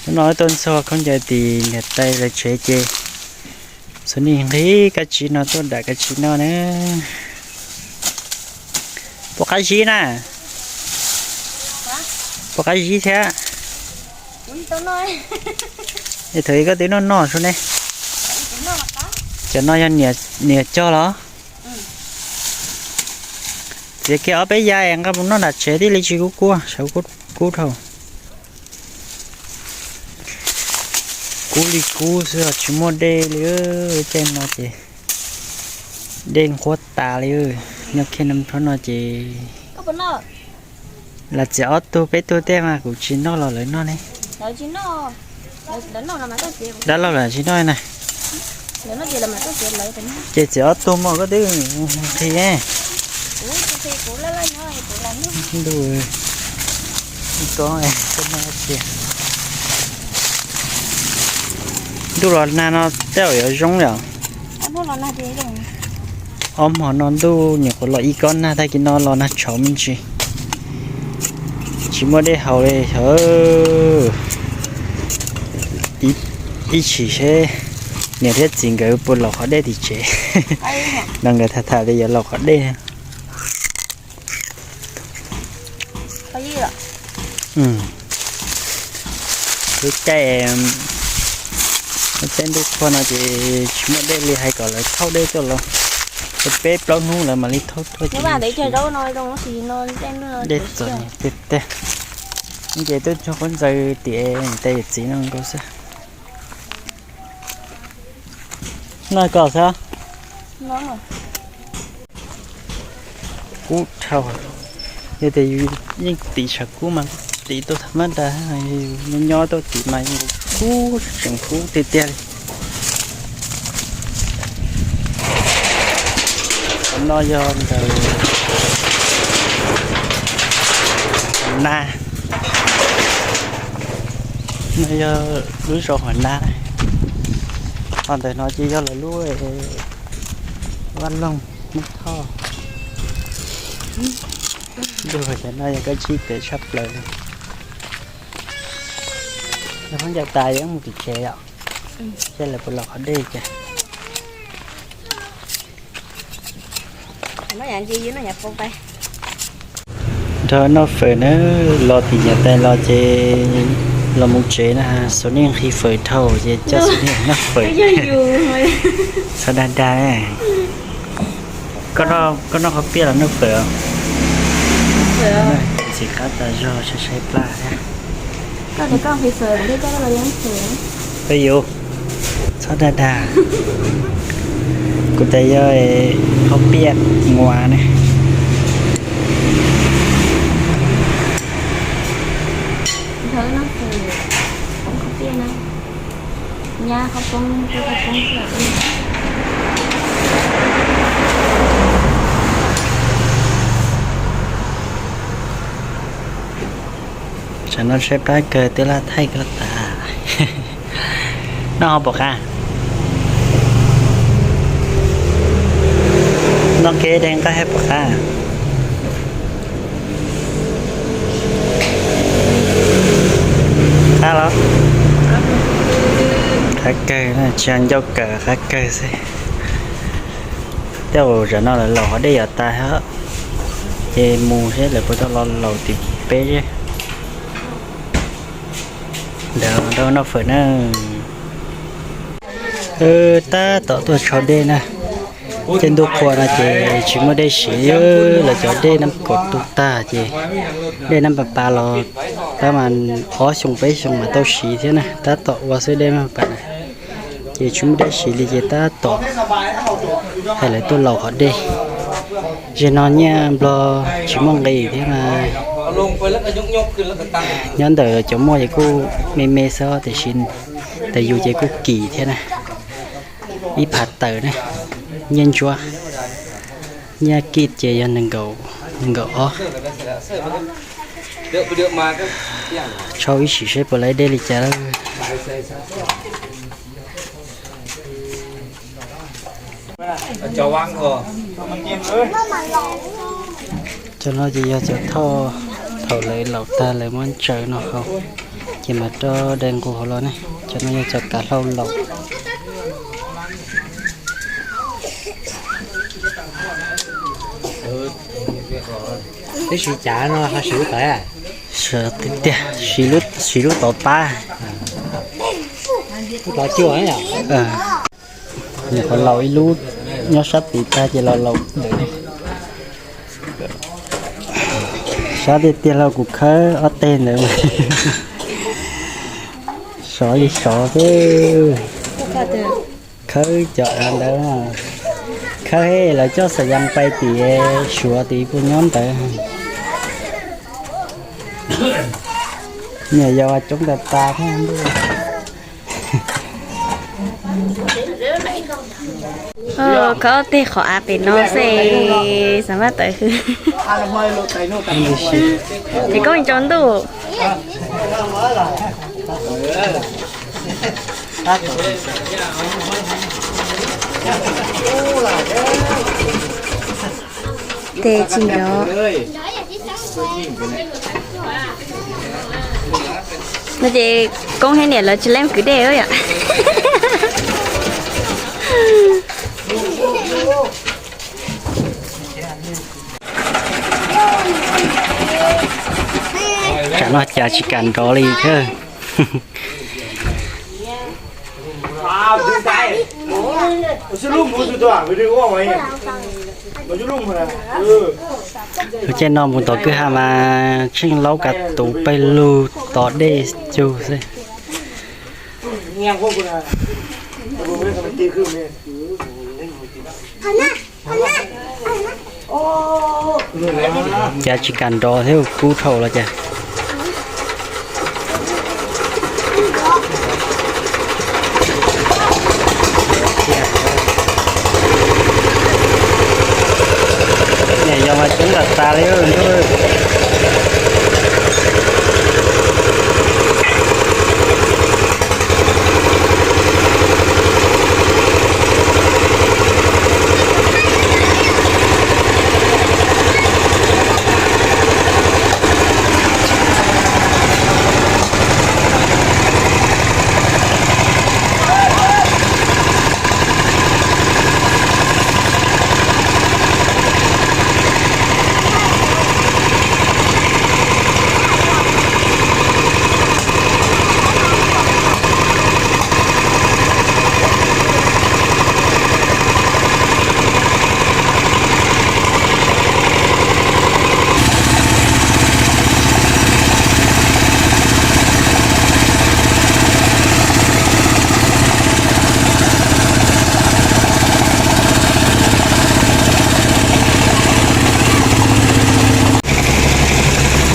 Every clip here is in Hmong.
Hnub no tuaj ntxuag khaub ncaws tim niam tais lawv tsev ces Xus Nis nqis kab tsib no tuaj dam kab tsib no na. Puas qab zib na? Puas qab zib thiab? Es thaum ub koj twb noj noj sub ne. Cov no yog niam cog los? Txiav kiag ob peb yam nqa mus noj nram tsev tib li tsis kub kub, sawv kub dhau. Kub li kub xwb os, tsis muaj dej li. Caij no ces dej nquab tas li. Nyob kiag nram no ces lam txiav ob tug peb tug tej mas kuv tsis noj los lawv noj ne. Dab laug los tsis noj na. Ces txiav ob tug mas koj twb nqhis. Ntuj, ntuj los nag no tej zaum yuav zoo yom. Ob hmo no ntuj nyuam qhuav los ib kob nag, tag kis no los nag tshauv me ntsis. Tsis muaj dej haus li xyov. Ib chim seb niam thiab txiv nkawd puas laus qhov dej tim tsev no, nkawd tham tham tias yuav laus qhov dej. Lub caij, lub caij ntuj qhua no ces tsis muaj dej li, hais kom lawv thauj dej tuaj los peb plaub hnub lawv mam li thauj tuaj ces. Dej txom nyem tiag tiag. Ces tuaj ntxuag khaub ncaws tiam tais yawm txiv no nkaus xwb. Noj kom xwb. Kub dhau. Yog tias yus yeej tiv tshav kub mas kuj tiv tuaj tham mab das, nyob nyob tuaj tiv mas yeej kub tseem kub tiag tiag li. Qhov no yog ntawm na, no yog lub zos Huam Na. Qhov ntawm no ces yog lawv lub vaj loog Hmoob Thoj. Ntuj, cov no yog kab tsib pem tshaj plaws li. Yog khaub ncaws tas yeej mus tim tsev yom. Seb lawv puas laus qhov dej cas. Nrog noj fawm na, los tim niam tais los ces los mus tsev na, Xus Nis nqhis fawm dhau ces coj Xus Nis noj fawm. Txhob dag dag. Koj noj qhov piaj los noj fawm? Txiv qab tas zog sai sai plab thiab. Yus txhob dag dag. Kuv tas yog qhov piaj nguav ne. Tsam no tshaib plab kawg twb laj thaij koj tas. Noj ho pom qab? Noj kiag de nqaij hab pom qab? Qab los? Qab kawg, tsis yog ncauj kawm, qab kawg xwb. Tej zaum no lawv laus qhov dej yuav tas thiab, ces mus seb lawv puas tau los laus tim peb seb. Ntawd noj fawm na. Tab tom tuaj tso dej na. Tej ntuj qhua no ces tsis muaj dej siv, lawv cov dej nab kaum tu tag ces dej nab pas pas los tab mas ob xyoo peb xyoo mas tau siv thiab na, tab tom ua xwb dej nab pas pas na. Ces tsis muaj dej siv li ces tab tom hais lawv tuaj laus qhov dej. Zaum no nyiaj nplog tsis muaj nqis thiab mas nyob ntawm cov muaj ces kuj me me xwb tiam sis ntawm yus ces kuj kim thiab na. Ib phav tawm na, nyiaj ntsuab, nyiaj kij ces yog nees nkaum ob. Tshau ib sim seb puas laib dej li cas lawm. Cov no ces yog cov thoj Thaum lawv laus tag lawv muab ntsaws no hauv, ces mam rov de nqus hauv los ne. Cov no yog cov kav hlau laus. Twb siv cav no ho siv lub tod? Siv tiag, siv lub tod pab. Lub tod cuaj. Nyuam qhuav laus ib lub nyob sab tid tag ces los laus ntawd. Sab tiag tiag los kuv khawb ob teg ntawd. Sov li sov xwb. Khawb cov av ntawd, khawb lawv coj xas yas pais tim Suav tim puas nyob ntawd. Niam yau coob tas tas thiab. Khawb tej qhov av pem no xwb, xav maj tawv hwv. Ces koj tsaus ntuj. Tes tsis nrov. No ces Koob thiab niam lawv tsis leej kwv dej yom. Tsam no cas tsis kam nrov li thiab. Lub caij no mus tom kwj ha mas tsheej laub kav tus pawg lug tos dej cug xwb. Cas tsis kam nrov thiab, kub dhau los cas. Niam yau mas coob tas tas li ntuj.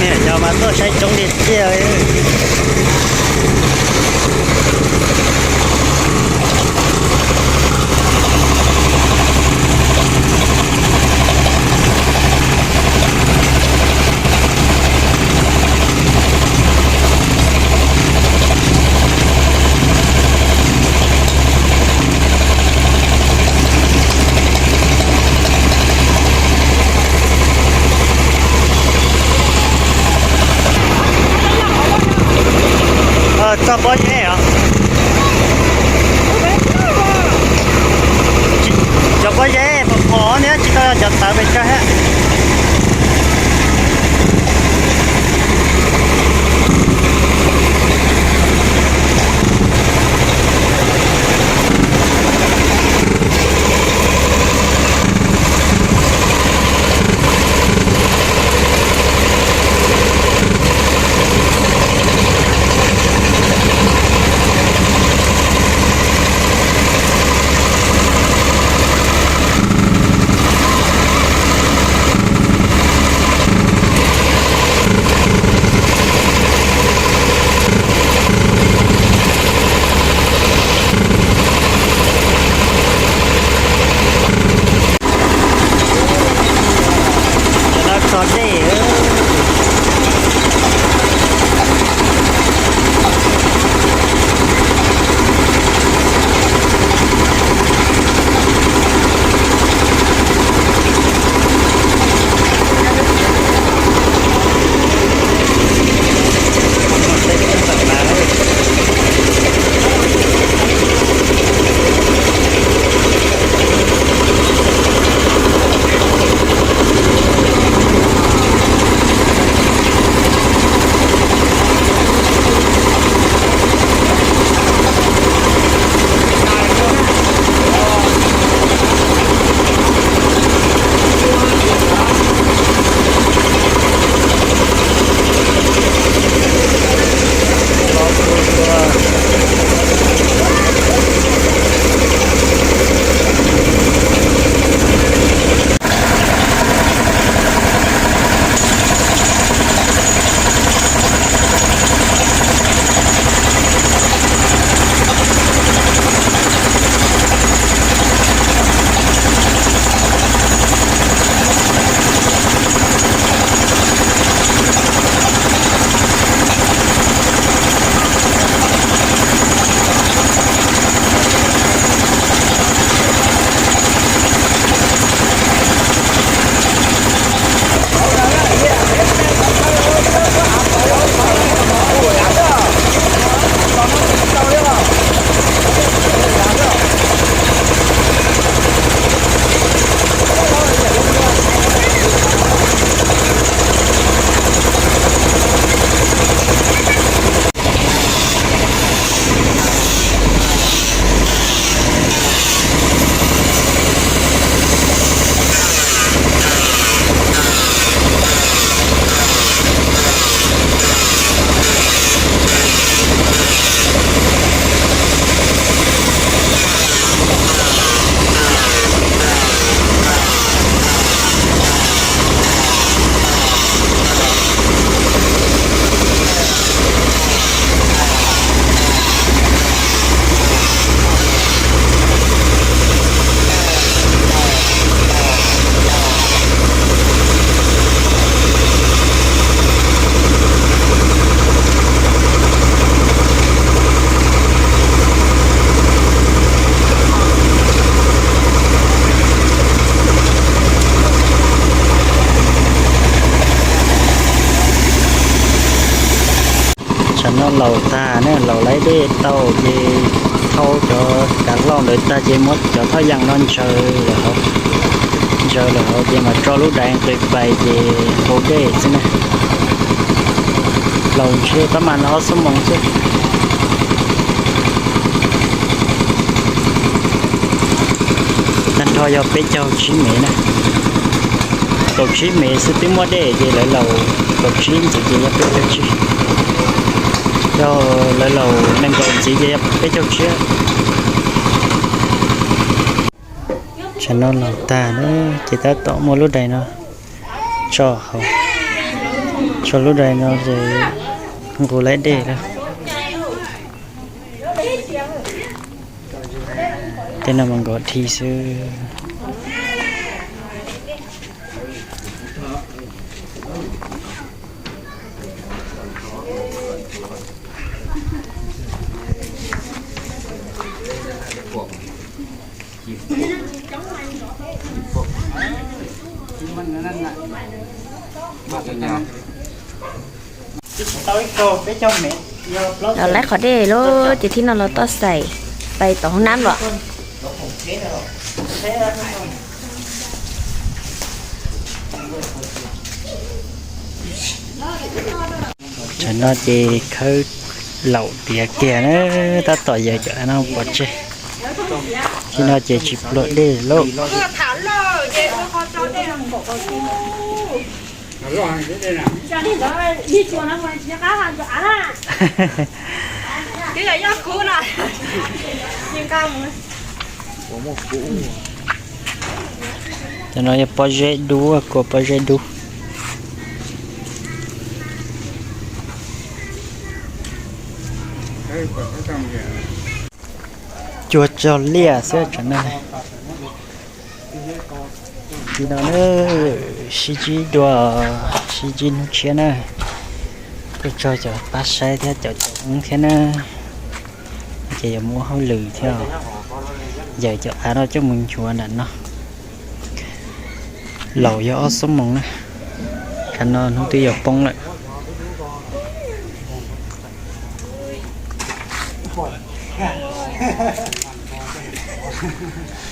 Niam yau mas tuaj saib coob tiag tiag li. Txog pob zeb os. Cov pob zeb phom phom thiab tsis tau yog cov tawv pes tsawg thiab. No laus tag ne, laus laib dej tau ces thau cov kav hlau ntawd tag ces muab cov thoj yas no ntsaws lawm hauv, ntsaws lawm hauv ces mam tso lub dais nqis pais ces hau dej xwb na. Laus ntshe tab mas no ob xuab moos xwb. Tag nrho yog peb caug tsib mev na. Kaum tsib mev xwb twb muaj dej ces lawv laus, kaum tsib ntxiv ces yog peb caug tsib. Yog lawv laus nees nkaum ntxiv ces yog peb caug tsib. Tsam no laus tag na, ces tab tom muab lub dais no tso hauv, tso lub dais no ces nqus laib dej lawm. Tej no mas nkov dhi xwb. Laib qhov dej lawm ces thib no los toj xais pais tom hoob nab los. Tsam no ces khawb laus tiav kiag na, tab tom yawm cov av no pov tseg. Thib no ces tsis pluag dej lauj. Cov no yog pob zeb dub, kua pob zeb dub. Cua tsaug liaj xwb tsam no. Li no na, sib ntsib dua, sib ntsib hnub tshiab na. Tuaj tsaug cov pab saib thiab cov caum wb thiab na. Ces yuav muaj hauj lwm thiab, yawm cov av no coj mus nchuav nram no. Laus yog ob xuab moos na, tsam no hnub twb yuav poob lawm.